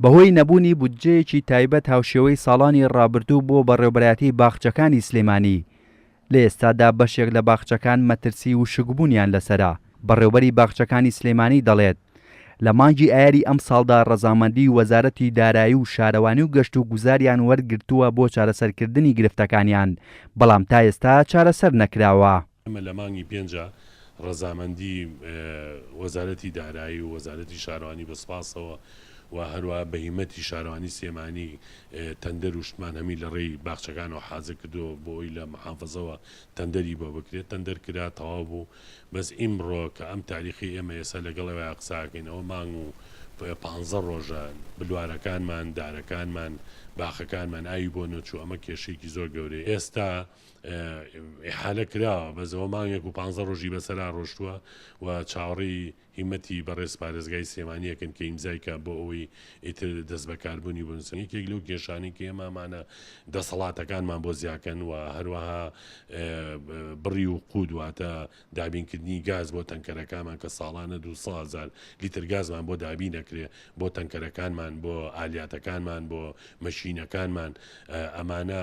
بەهۆی نەبوونی بودجەیەکی تایبەت هاوشێوەی ساڵانی ڕابردوو بۆ بەڕێوبەرایەتی باخچەکانی سلێمانی، لە ئێستادا بەشێک لە باخچەکان مەترسی وشکبوونیان لەسەرە، بەڕێوبەری باخچەکانی سلێمانی دەڵێت، لە مانگی ئایاری ئەمساڵدا ڕەزامەندی وەزارەتی دارایی و شارەوانی و گەشتوگوزاریان وەرگرتووە بۆ چارەسەرکردنی گرفتەکانیان، بەڵام تا ئێستا چارەسەر نەکراوە. ئێمە لە مانگی پێنجا ڕەزامەندی وەزارەتی دارایی و وەزارەتی شارەوانی بە سپاسەوە و هەروەها بە هیمەتی شارەوانی سلێمانی تەندەر و شتمان هەمی لە ڕێی باخچەکانەوە حازر کردووە بۆ ئەوی لە محافەزەوە تەندەری بۆ بکرێت تەندەر کرا تەواو بوو بەس ئیمڕۆ کە ئەم تاریخەی ئێمە ئێستا لەگەڵ ئەویا قسە ئەکەین ئەوە مانگ و پانزە ڕۆژە بلوارەکانمان دارەکانمان باخەکانمان ئاوی بۆ نەچوو ئەمە کێشەیەکی زۆر گەورەیە ئێستا ئیحالە کراوە بەس ئەوە مانگێک و پانزە ڕۆژی بەسەرا ڕۆشتووە و چاوەڕێی هیمەتی بەڕێز پارێزگای سلێمانی ئەکەن کە ئیمزای کا بۆ ئەوەی ئیتر دەستبەکاربوونی بنووسن. یەکێک لەو کێشانەی کە ئێمە ئەمانە دەسەڵاتەکانمان بۆ زیاکەن و هەروەها بڕی و قود واتە دابینکردنی گاز بۆ تەنکەرەکانمان کە ساڵانە 200 هەزار لیتر گازمان بۆ دابین ئەکرێ بۆ تەنکەرەکانمان بۆ ئالیاتەکانمان بۆ مەشینەکانمان ئەمانە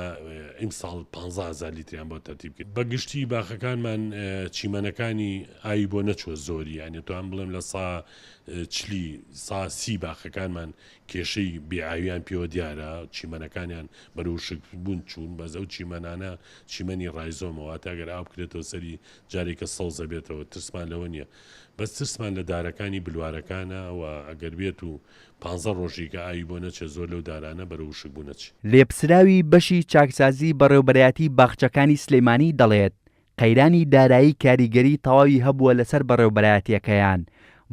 ئیمساڵ 15 هەزار لیتریان بۆ تەرتیب کرد. بە گشتی باخەکانمان چیمەنەکانی ئاوی بۆ نەچووە زۆری یانی توان بڵێم لە سا چلی سا سی باخەکانمان کێشەی بێ ئاویان پێوە دیارە چیمەنەکانیان بەرەو وشک بوون چوون بەس ئەو چیمەنانە چیمەنی ڕایزۆمە واتە ئەگەر ئاو بکرێتەوە سەری جارێکە سەوز ئەبێتەوە ترسمان لەوە نییە بەس ترسمان لە دارەکانی بلوارەکانە و ئەگەر بێت و پانزە ڕۆژی کە ئاوی بۆ نەچێت زۆر لەو دارانە بەرەو وشک بوون ئەچێ. لێپسراوی بەشی چاکسازی بەڕێوبەرایەتی باخچەکانی سلێمانی دەڵێت، قەیرانی دارایی کاریگەری تەواوی هەبووە لەسەر بەڕێوبەرایەتیەکەیان،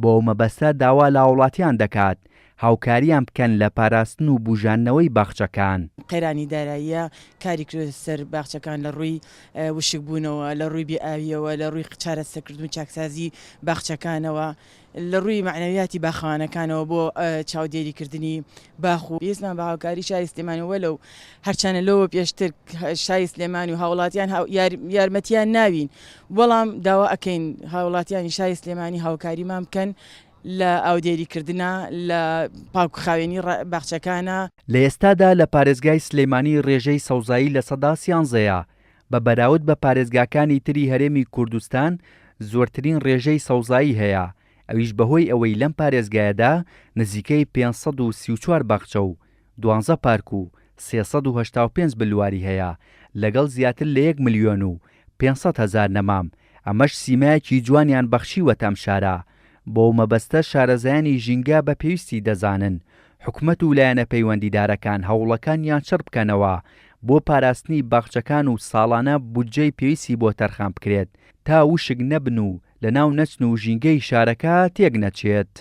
بۆ ئەو مەبەستە داوا لە هاوڵاتیان دەکات هاوکاریان بکەن لە پاراستن و بوژاندنەوەی باخچەکان. قەیرانی داراییە کاری کردووەتە سەر باخچەکان لە ڕووی وشکبوونەوە، لە ڕووی بێ ئاوییەوە، لە ڕووی چارەسەرکردن و چاکسازی باخچەکانەوە، لە ڕووی مەعنەویاتی باخەوانەکانەوە بۆ چاودێری کردنی باخ و پێویستمان بە هاوکاری شاری سلێمانی وەلەو هەرچەنە لەوە پێشتر شاری سلێمانی و هاوڵاتیان یارمەتیان ناوین بەڵام داوا ئەکەین هاوڵاتیانی شاری سلێمانی هاوکاریمان بکەن لە ئاودێری کردنا لە پاک و خاوێنی باخچەکانا. لە ئێستادا لە پارێزگای سلێمانی ڕێژەی سەوزایی لە سەدا سیانزەیە، بە بەراورد بە پارێزگاکانی تری هەرێمی کوردستان زۆرترین ڕێژەی سەوزایی هەیە، ئەویش بەهۆی ئەوەی لەم پارێزگایەدا نزیکەی 534 باخچە و دوانزە پارک و 385 بلواری هەیە لەگەڵ زیاتر لە یەک ملیۆن و 500 هەزار نەمام، ئەمەش سیمایەکی جوانیان بەخشیوەتە ئەم شارە، بەو مەبەستە شارەزایانی ژینگە بە پێویستی دەزانن حکومەت و لایەنە پەیوەندیدارەکان هەوڵەکانیان چڕ بکەنەوە بۆ پاراستنی باخچەکان و ساڵانە بودجەی پێویستی بۆ تەرخان بکرێت تا وشک نەبن و لەناو نەچن و ژینگەی شارەکە تێک نەچێت.